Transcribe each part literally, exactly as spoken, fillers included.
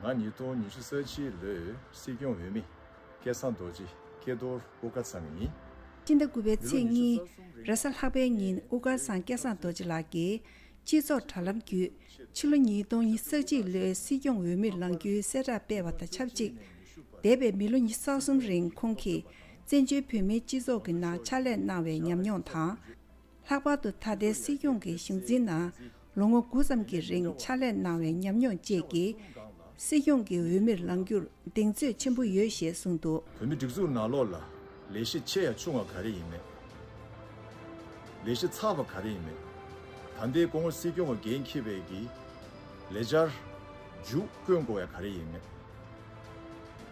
ང་ཉིས་སྟོང་ཉི་ཤུ་རྩ་གཅིག་ལོའི་སྲིད་སྐྱོང་འོས་མི་སྐལ་བཟང་རྡོ་རྗེ་སྐལ་རྡོར་དབུ་དཀར་ཚང་ཡིན། སྤྱི་ཟླ་དགུ་པའི་ཚེས་གཉིས། རེས་གཟའ་ལྷག་པའི་ཉིན་དབུ་དཀར་ཚང་སྐལ་བཟང་རྡོ་རྗེ་ལགས་ཀྱིས་སྤྱི་ཚོགས་དྲ་ལམ་བརྒྱུད་ཕྱི་ལོ་ཉིས་སྟོང་ཉི་ཤུ་རྩ་གཅིག་ལོའི་སྲིད་སྐྱོང་འོས་མིར་ལངས་རྒྱུའི་གསལ་བསྒྲགས་སྤེལ་བ་དང་ཆབས་ཅིག་འདས་པའི་མི་ལོ་ཉི་ཤུ་རྩ་གསུམ་རིང་ཁོང་གིས་བཙན་བྱོལ་བོད་མིའི་སྤྱི་ཚོགས་ཀྱི་ནང་ཕྱག་ལས་གནང་བའི་ཉམས་མྱོང་དང་། ལྷག་པར་དུ་ད་ལྟའི་སྲིད་སྐྱོང་གི་གཞུང་འཛིན་ནང་ལོ་ངོ་དགུ་ཙམ་གྱི་རིང་ཕྱག་ལས་གནང་བའི་ཉམས་མྱོང་བཅས་ཀྱིས། སྲིད་སྐྱོང་གི་འོས་མིར་ལངས་རྒྱུར་གདེང་ཚོད་ཆེན་པོ་ཡོད་ཞེས་གསུངས་འདུག། བོད་མི་སྒྲིག་འཛུགས་ནང་ལོགས་ལ་ལས་གཞི་ཆེ་ཡང་ཆུང་བ་ག་རེ་ཡིན་མེད། ལས་གཞི་ཚགས་པ་ག་རེ་ཡིན་མེད། ད་ལྟའི་སྐུ་ངོ་སྲིད་སྐྱོང་གི་འགན་འཁྱེར་བའི་གི་ལས་འཆར་མཇུག་སྐྱོང་དགོས་ཡ་ག་རེ་ཡིན་མེད།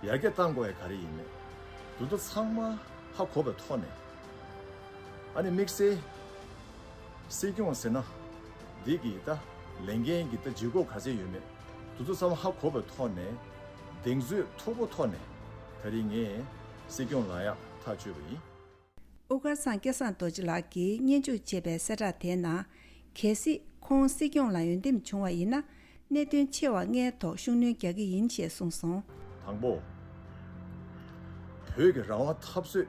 ཡར་རྒྱས་གཏང་དགོས་ཡ་ག་རེ་ཡིན་མེད། དེ་ཚོ་ཚང་མ་ཧ་གོ་བའི་ཐོག་ནས། ཨ་ནི་དམིགས་བསལ་སྲིད་སྐྱོང་ཟེར་ན་འདི་གི་ད་ལས་འགན་གི་ད་ལྗིད་ཁོག་ག་ཚད་ཡོད་མེད། དེ་ཚོ་ཚང་མ་ཧ་གོ་བའི་ཐོག་ནས་གདེང་ཚོད་མཐོ་པོ་ཐོག་ནས་ད་རིང་ངས་སྲིད་སྐྱོང་ལངས་ཡག་ཐག་གཅོད་པ་ཡིན། དབུ་དཀར་ཚང་སྐལ་བཟང་རྡོ་རྗེ་ལགས་ཀྱིས་སྙན་ཞུ་བྱས་པའི་གསལ་བསྒྲགས་དེའི་ནང་། གལ་སྲིད་ཁོང་སྲིད་སྐྱོང་ལ་འོས་འདེམས་བྱུང་བ་ཡིན་ན། གནད་དོན་ཆེ་བ་ལྔའི་ཐོག་ཤུགས་སྣོན་རྒྱག་གི་ཡིན་ཞེས་གསུངས་སོང་། དང་པོ། བོད་ཀྱི་རང་དབང་འཐབ་རྩོད་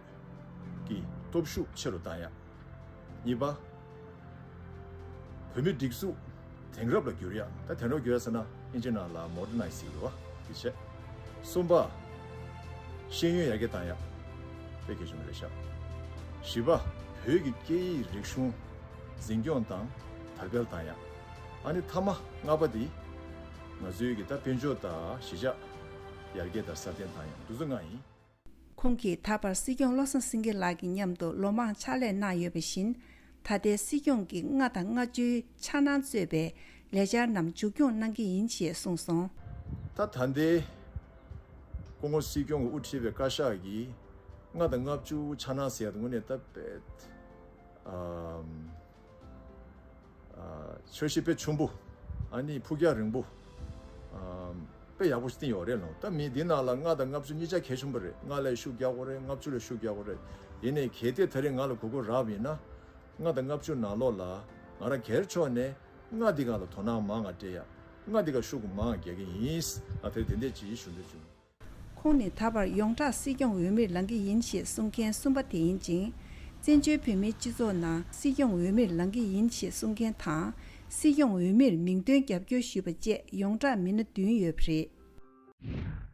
ཀྱི་སྟོབས་ཤུགས་ཆེ་རུ་བཏང་ཡག་གཉིས་པ། བོད་མི་སྒྲིག་འཛུགས་དེང་རབས་ལ་བསྒྱུར་ཡག་ད་དེང་རབས་བསྒྱུར་ཡག་ཟེར་ན་ཨིན་ཇི་ནང་ལ་མོ་ཌར་ནའི་ཛི་ཟེར་གི་རེད་བ། དེ་བྱས། གསུམ་པ། ཤེས་ཡོན་ཡར་རྒྱས་བཏང་ཡག་དཔེ་གལ་ཆེན་པོ་རེད་ཤག་བཞི་པ། བོད་ཀྱི་སྐད་ཡིག་རིག་གཞུང་འཛིན་སྐྱོང་དང་དར་སྤེལ་བཏང་ཡག་ཨ་ནི་མཐའ་མ་ལྔ་པ་འདི་ང་ཚོའི་གི་ད་དཔལ་འབྱོར་དང་གཞིས་ཆགས་ཡར་རྒྱས་དང་སྲ་བརྟན་བཏང་ཡག་འདི་ཚོ་ལྔ་ཡིན། ཁོང་གིས་ད་བར་སྲིད་སྐྱོང་བློ་བཟང་སེང་གེ་ལགས་ཀྱི་མཉམ་དུ་ལོ་མང་ཕྱག་ལས་གནང་ཡོད་པ་བཞིན། ད་ལྟའི་སྲིད་སྐྱོང་གི་ལྔ་དང་ལྔ་བཅུའི་འཆར་སྣང་གཙོས་པའི་ལས་འཆར་རྣམས་མཇུག་སྐྱོང་གནང་གི་ཡིན་ཞེས་གསུངས་སོང་། ད་ད་ལྟའི་སྐུ་ངོ་སྲིད་སྐྱོང་གིས་དབུ་ཁྲིད་པའི་བཀའ་ཤག་གིས་ལྔ་དང་ལྔ་བཅུ་འཆར་སྣང་ཟེར་ཡག་དེ་དངོས་གནས་ད་དཔེ་ཨམ། ཨ། འཆར་གཞི་དཔེ་ཆེན་པོ། ཨ་ནི་ཕུགས་རྒྱང་རིང་པོ། ཨ། དཔེ་ཡག་པོ་ཞིག་བཏིང་ཡོད་རེད་ལོ། ད་མི་འདི་ནང་ལ་ལྔ་དང་ལྔ་བཅུ་གཉིས་ཆ་གལ་ཆེན་པོ་རེད། ལྔ་ལ་ཤུགས་རྒྱག་དགོས་རེད། ལྔ་བཅུ་ལ་ཤུགས་རྒྱག་དགོས་རེད། ཡིན་ནའི་གལ་ཏེ་ད་རེས་ང་ལ་གོ་སྐབས་རག་པ་ཡིན་ན། ལྔ་དང་ལྔ་བཅུ་ནང་ལོགས་ལ་ང་རང་སྒེར་ཕྱོགས་ནས་ལྔ་འདི་སྒང་ལ་དོ་སྣང་མང་ང་སྤྲད་ཡ། ལྔ་འདི་སྒང་ཤུགས་མང་ང་རྒྱག་གི་ཡིན། ང་དེ་རིང་དེ་འདྲས་ཅིག་ཞུ་འདོད་བྱུང་། ཁོང་ནི་ད་བར་ཡོངས་གྲགས་སྲིད་སྐྱོང་འོས་མིར་ལངས་ཀྱི་ཡིན་ཞེས་གསུང་མཁན་གསུམ་པ་དེ་ཡིན་ཅིང་། བཙན་བྱོལ་བོད་མིའི་སྤྱི་ཚོགས་ནང་སྲིད་སྐྱོང་འོས་མིར་ལངས་ཀྱི་ཡིན་ཞེས་གསུང་མཁན་དང་། སྲིད་སྐྱོང་འོས་མིར་མིང་འདོན་རྒྱབ་སྐྱོར་ཞུས་པ་བཅས་ཡོངས་གྲགས་མི་སྣ་བདུན་ཡོད་པ་རེད།